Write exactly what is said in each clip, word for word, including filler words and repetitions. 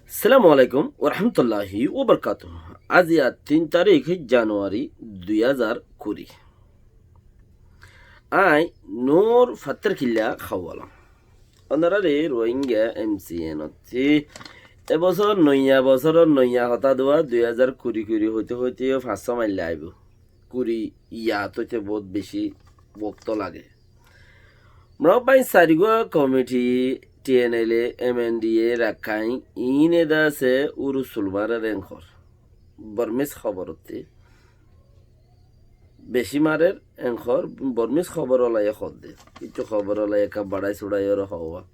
Assalamu alaikum warahmatulláhi wabarakátuhu. Aijja tin tarík Januwari dui házar kuri. Añí Nur Fattarkilla hoóilam. Ónorare Rohingya M C N ottú e bosór noiya bosóror noiya hotá duwa, dui házar kuri kuri hoité hoité yó fañs só mailla aibó. Kuri yat óite bout beci wokto lage. Mró bái sairgúa komiti T N L A, M N D A, Rakháin, iíne de asé urus sul marer enkor. Bormís hóborottú beci marer enkor, Bormís hóbor olaye hoódde. Kissú hóbor olaye ekká baçái suçái ore hoówa.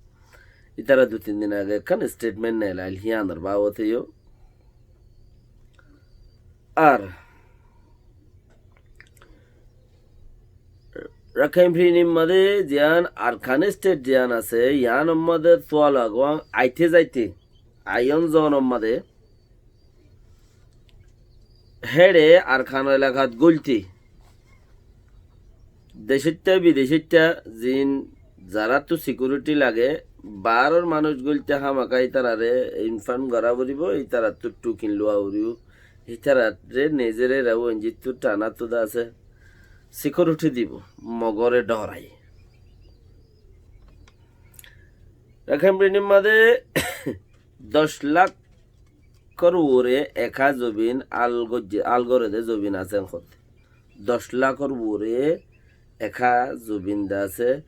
Ítara dui tin din age ekkán stetment nelail híyanor babote yó. Ar Rakháin Prinimma de ziyán Arkan stet ziyán asé, yíanor mazé tuala guán aite zaite, aiyón zonor mazé, héçe Arkan elakat góilti decóitta bidecóitta ziín zaráttu sikiuriti lage, baáror manúic góilti hámaka ítarare infam gorá foribó, ítarattu thukin luwa foribó, ítarare nezeré raú enjittú thanáttu de asé sikiuriti dibó, Mogore dhorai. Rakháin Prinimma de doc lak kor uore ekká zobin al goijje, al gore de zobin asé enkor. Doc lakor uore ekká zobin de asé,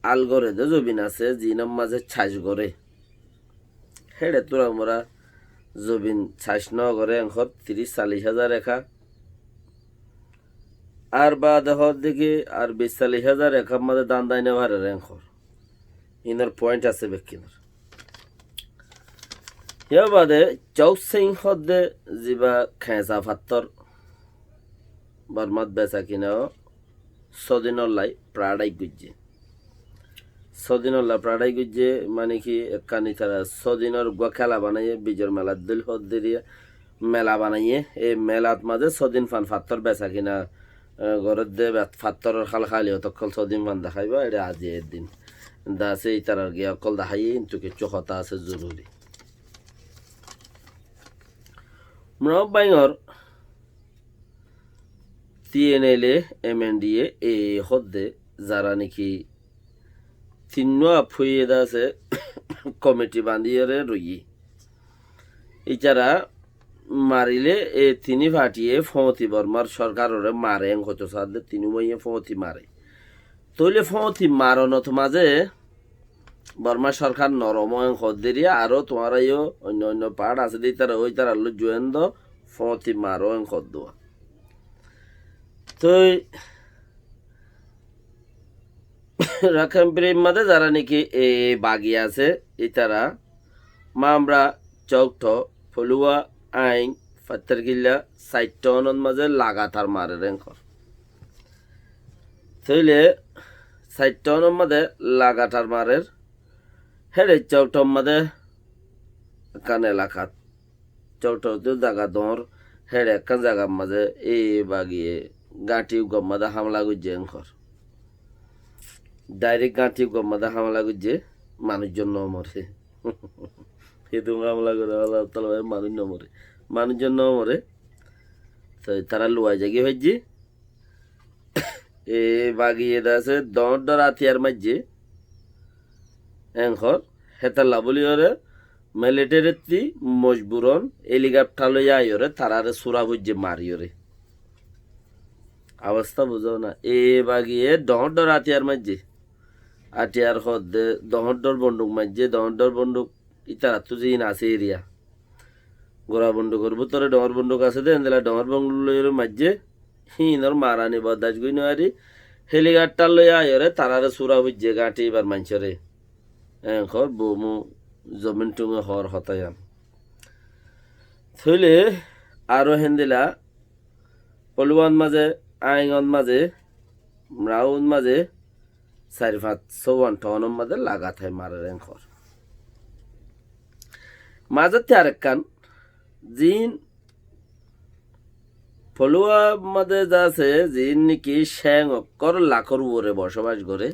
al gore de zobin asé, ziínor mazé cais gore. Héçe tura mura zobin cais no gore enkor tiríc callic házar ekká. Ar baade hoódde ki ar bic callic házar ekár mazé dán dai no farer enkor. Inor point asé bekkínor. Yar baade Chauksing hoódde ziba keñsa fattór Bormát besa kina ó sodinollai praçai goijje. Sodinolla praçai goijje mane ki ekkán ítara sodinor uggúa kéla banaiye, bijor melat dóil hoódde eriya mela banaiye. E melat mazé sodin fan fattór besa kina, e, gorédde, fattór hálhali ótokkol sodin fan deháiba, eçe aijja eddin. De asé ítarar giya ókkol deháiye, kintu kessú hotá asé zoruri. Mró baingor T N L A, M N D A, e hoódde zara niki tinnúa fúiye de asé komiti bandiyóre roiyé. Ítara marile e tiní fatiye fóñti Bormár sorkarore mare en hoito saádde, tiní uáiye fóñti mare. Tóile fóñti maronot mazé Bormá sorkar norom ó en hoódde eriya, aró tuáñra yó oinno oinno part asé de ítara, óitarallói juén do, fóñti maro en hoódduwa. Toi Rakháin Prim mazé zara niki e bagi asé, ítara Mamra, Chokto, Foluwa, Aing, Fattarkilla, sairtá onot mazé lagatar marer enkor. Tóile sairtá onot mazé lagatar marer. Héçe Choktor mazé ekkán elakat, Choktor tú zaga doñr, héçe ekkán zagar mazé e bagiye gáñthi uggúar mazé hámla goijje enkor. Dairek gáñthi uggúar mazé hámla goijje, manúic zon no more. Hédun hámla gore, Allah taala bái manúic no more. Manúic zon no more. Toi tará luwai zaigói faijje. E bagiye de asé doñr doñr átiyar maijje. Enkor hétalla bóliyoré militarittí mojburon helikaptar loi aiyóre taráre sura foijje mariyoré. Obosta buzó na? E bagiye doñr doñr átiyar maijje. Átiyar hoódde doñr doñr bonduk maijje, doñr doñr bonduk ítarattú ziín asé eriya. Gura bondukor bútore doñr bonduk asé de, endilla doñr bonduk loiyóre maijje, híinor marani bordac gorí no fari, helikaptar loi aiyóre taráre sura foijje gáñthi ibar maincóre. Enkor bomu zomin thunge hoór hotá yián. Tóile aró héndilla Foluwat mazé, Aingot mazé, Mraut mazé, sair fañs só wan tounot mazé lagatar marer enkor. Mazé te arekkán, ziín Foluwa mazé de asé, ziín niki Ceng okkol lakor uore bocobac gore.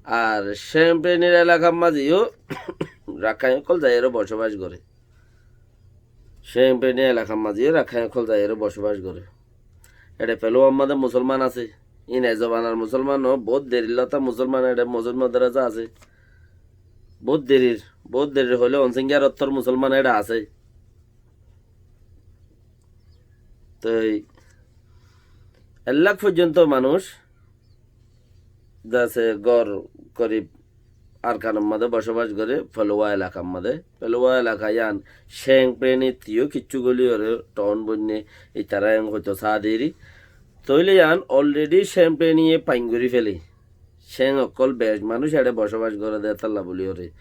Ar Ceng Prenir elakar mazé yó Rakháin ókkol zaiyóre bocóbac goré. Céngpéni elakar mazé yó Rakháin ókkol zaiyóre bocóbac goré. Eçé Feluwar mazé musolman asé. Ín e zobanar musolman no, bout derir lóta musolman eçé mosjid modorasa asé. Bout derir, bout derir hoilé Onsingar ottór musolman eçé asé. Toi ek lak foijjonto manúic zasé gór korib Arkanor mazé bocóbac goré, Feluwa elakar mazé. Feluwa elaka yián Céngpénittú yó kiccú goli óre, toón boinné, itará en hoito sá deri. Tóile yián already Céngpéniye fain gorí félé. Céng ókkol bec manúic eçé bocóbac goré dé tálla buli óre.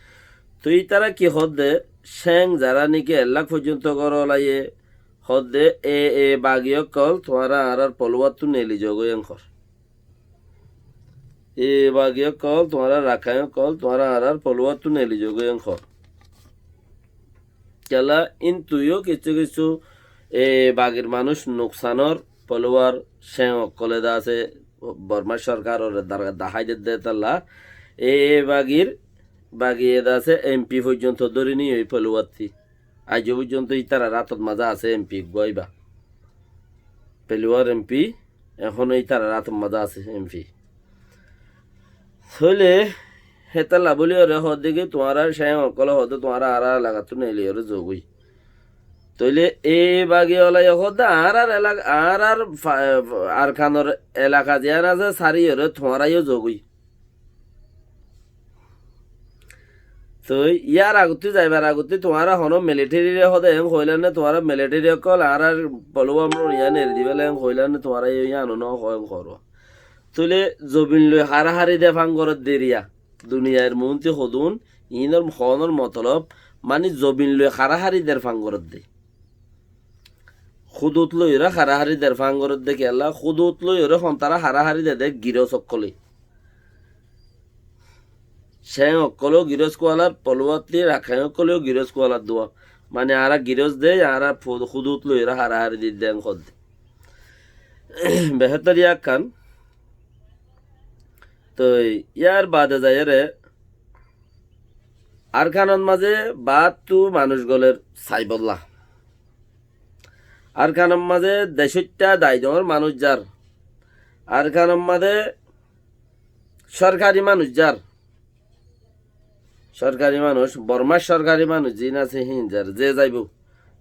Toi itará ki hoódde, Céng zará néki ek lak foijjonto gór olaiyé, hoódde, e, e bagi ókkol, tuáñra añárár Feluwattú neeli zogói en hoór. E bagi ókkol, tuáñra Rakháin ókkol, tuáñra añárár Feluwattú neeli zogói en hoór. Kiyólla, íntú yó kiccú kiccú e bagir manúic nuksanor, Feluwar Céng ókkolé de asé, Bormá sorkaroré dar-, dahái dedde tálla. E, e bagir, bagiye de asé, em pi foijjonto dóri niyói Feluwattí. Aijjó foijjonto ítarar átot mazé asé em pi uggúa íba. Feluwar em pi, ehóno ítarar átot mazé asé em pi. Tóile hétalla buli óre hoódde ki tuáñra Céng ókkolé hoódde tuáñra añárár elakattú neeli óre zogói. Tóile e bagi olaiyé hoódde añárár elak-, añárár fa-, Arkanor elaka ziyán asé sári óre tuáñra yó zogói. Toi yár agottí zaibar agottí tuáñra honó militherire hoóde en hoilá né, tuáñra milithere ókkol añárár Feluwar yián eri dibálla en hoilá né, tuáñra yó yiáno no hoó en hoór. Tóile zobin loi hárahári de fán gorédde eriya. Duniyair muúnti hodún, iínor hoónor motolob, mani zobin loi hárahári der fán gorédde. Húdut loiyóre hárahári der fán gorédde kiyólla, húdut loiyóre hontará hárahári dede girós ókkolé. Céng ókkolé yó girós kualar, Feluwattí Rakháin ókkolé yó girós kualar duwa. Mani añára girós de, añára fu-, húdut loiyóre hárahári didde en hoódde. Behétor yá ekkán. Toi yár baade zaiyóre Arkanor mazé baáttu manúic golér saibólla. Arkanor mazé decóitta dai doóñr manúic zar. Arkanor mazé sorkari manúic zar. Sorkari manúic, Bormár sorkari manúic ziín asé híin zar, ze zaibou.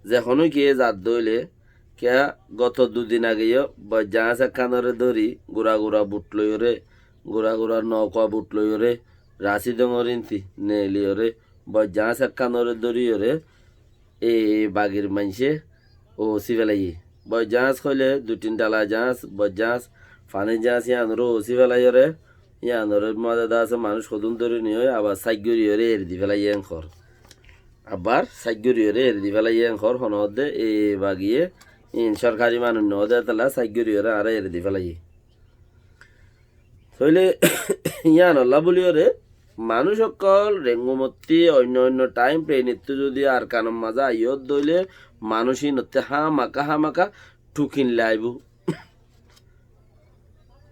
Ze honókiye zadde óile, kiyá goto dudin age yó boijjañs ekkánoré dóri, gura gura but loiyóre, gura gura noukua but loiyóre, Rasi dóñr íntí neeliyóre, boijjañs ekkánoré dóriyóre, e bagir maincé oosí félaiyé. Boijjañs hoilé dui tin dhala jañs, boijjañs, fanír jañs yíanoré oosí félaiyóre, yíanoré mazé de asé manúic hodún dóri niyói, abar sáiggoríyoré eri di félaiyé en hoór. Abar sáiggoríyoré eri di félaiyé en hoór, honó hoódde e bagiye, iín sorkari manúic noóde étalla sáiggoríyoré añáre eri di félaiyé. Tóile yíanolla bóliyoré manúic ókkol Rengumottí oinno oinno thaim trenittú zodi Arkanor mazé aiyódde óile manúic íinottí hámaka hámaka thukin laibóu.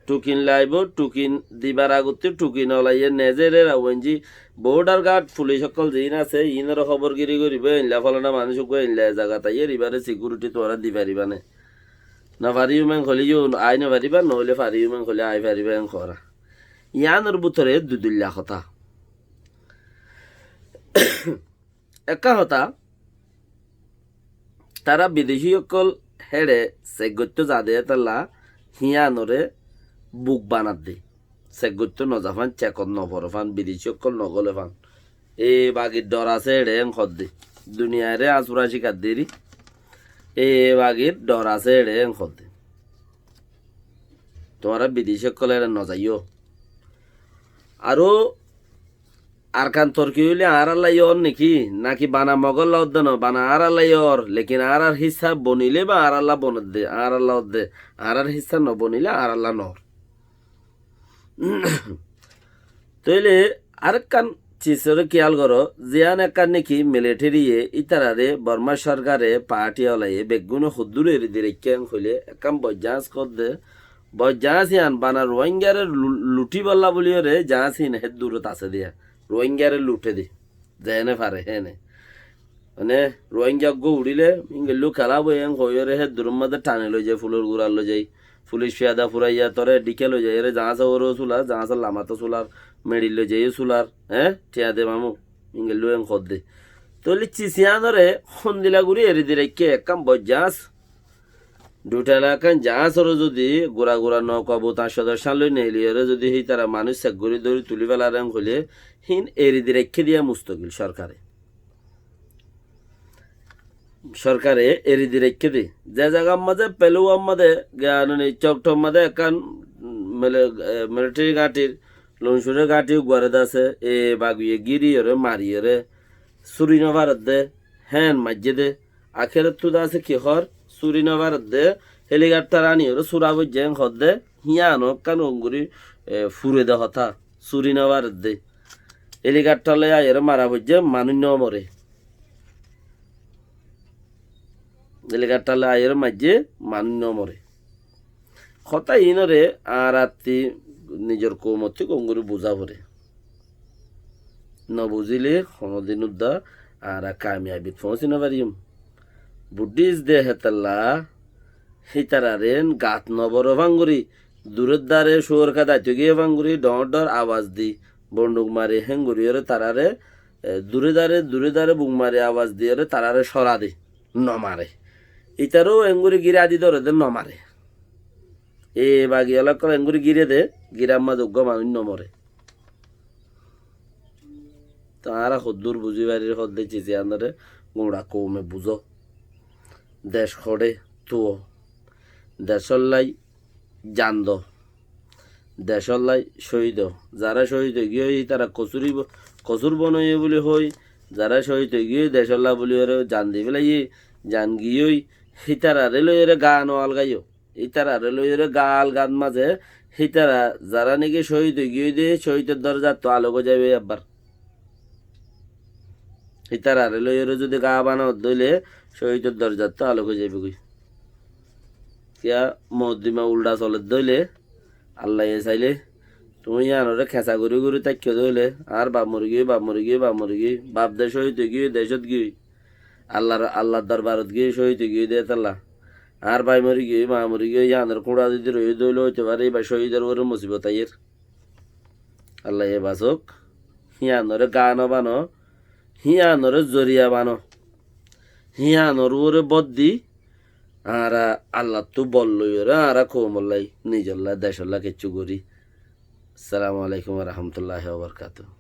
Thukin laibóu, thukin dibar agottí thukin olaiyé nezeré Rawanji bodhar gard fulic ókkol ziín asé, iínoré hóbor giri goribóu, einla fólana manúic uggúa einla e zagat aiyér, ibáre sikiuriti tuáñra di faribá né? Nofariyum en hoilé yó ai nofaribá, noóile fariyum en hoilé ai faribá en hoóra. Yíanor bútore dui dilla hotá. Ekkán hotá, tará bidecí ókkol héçe sek goittó zade étalla híanoré buk banadde. Sek goittó nozafán, cekot noforofán, bidecí ókkol nogólefán. E bagir dhor asé eçé en hoódde. Duniyairé añsura cíkar deri. E bagir dhor asé eçé en hoódde. Tuáñra bidecí ókkol eçé nozaiyó. Aró Arkan Torki óile añárálla yór néki? Náki bana Mogólla ódde no, bana añárálla yór. Lekin añárár híssa bonilé ba añárálla bonedde, añárálla ódde. Añárár híssa nobonilé añárálla noór. Tóile arekkán sis oré kiyál goró, ziyán ekkán néki milithériye ítararé Bormá sorkare, paáti olaye beggúne hoddúr eri di raikké en hoilé ekkán boijjañs hoódde, boijjañs yían bana Ruáingaré lu-, luthíbolla bóliyoré jañs híin hé durot asé diya. Ruáingaré luthé de. Zeéne fare héne. Mane, Ruáingga eggúa uçíle, íngillú kelá boi en hoiyóre hé duror mazé thani loizai, fulor gurar loizai. Fulic fiyada furaiya toré dhíke loizaiyóre, zaáñsor uore sular, zaáñsor lamato sular, meçi loizaiyó sular, eé? Thiañ de mamu, íngillú en hoódde. Tóile cis yíanoré hondila gorí eri di raikké, ekkán boi zaáñs. Dhuthela ekkán zaáñsoré zodi gura gura noukua bot añctho doc cán loi neeliyóre zodi hítara manúic sek gorí dóri tulí félar en hoilé, híin eri di raikké diya mustokil sorkare. Sorkare eri di raikké de. Ze zagar mazé pelé uwar mazé, giyanoni cok thok mazé ekkán, mm, mele-, eh, militeri gáñthir, loncure gáñthi uggúare de asé, e bagiye gíriyoré, mariyóre, súri nofaredde, héen maijjé de, Akérottú de asé ki hoór, súri nofaredde, héligattár aniyoré súra foijjé en hoódde, híano ekkán ongurí, e, fure de hotá, súri nofaredde. Héligattár loi aiyóre mara foijjé, manúic nomoré. Héligattár loi aiyóre maijjé, manúic nomoré. Hotá iínoré añár attí nizor koumottí gom gorí buzá foré. Nobuzíle honódin uddá añára kamiyabit foóñsi nofaríyum. Buddhist de hétolla hítararé gaat noboró fáñgori, duror dare cóor kedaito giyé fáñgori, dhoóñr dhoóñr abas di, bonduk mari héngoriyóre tararé, e, duror dare, duror dare buk mari abas diyóre tararé córa de. Nomare. Ítaró engori gíra di dóre de nomare. E bagi ókkol engori gíre de, gírar mazé uggúa manúic nomore. Te añára hoddúr buzí farir hoódde cis yíanoré guñça koume buzó. Dec hoçé tuo. Decóllai zan do. Decóllai cóhid ó. Zará cóhid óigiyoi, ítara kosúri bo-, kosúr bonoiye buli hoi, zará cóhid óigiyoi, decólla buli óre zan di félaiye, zan giyoi, hítararé loiyóre gaa no algaiyó. Hítararé loiyóre gaa algat mazé, hítara zará niki cóhid óigiyoi de, cóhidor dorzattú alok ói zaiboi abbar. Hítararé loiyóre zodi gaa bana dóile, cóhidor dorzattú alok ói zaibogoi. Kiyá moddima uldha soledde óile, Allaye saile, tuñí yíanoré keñsa gorí gorí táikko dé óile, añár baf mori giyói, baf mori giyói, baf mori giyói, baf de cóhid ói giyói, decót giyói, Allar, Allar dorbarot giyói cóhid ói giyói dé étalla. Añár bái mori giyói, maa mori giyói, yíanor kúñça zodi roiyé dé óile óite fare, íba cóhidor uore musibot aiyér. Allaye basók, híanoré gaa no bano, híanoré zoriya bano, híanor uore bóddi, añára Allattú bol loiyóre, añára koumollái, nizollá, decollá kessú gorí. Assalamu alaikum wa rahmatullahi wa barakatuhu.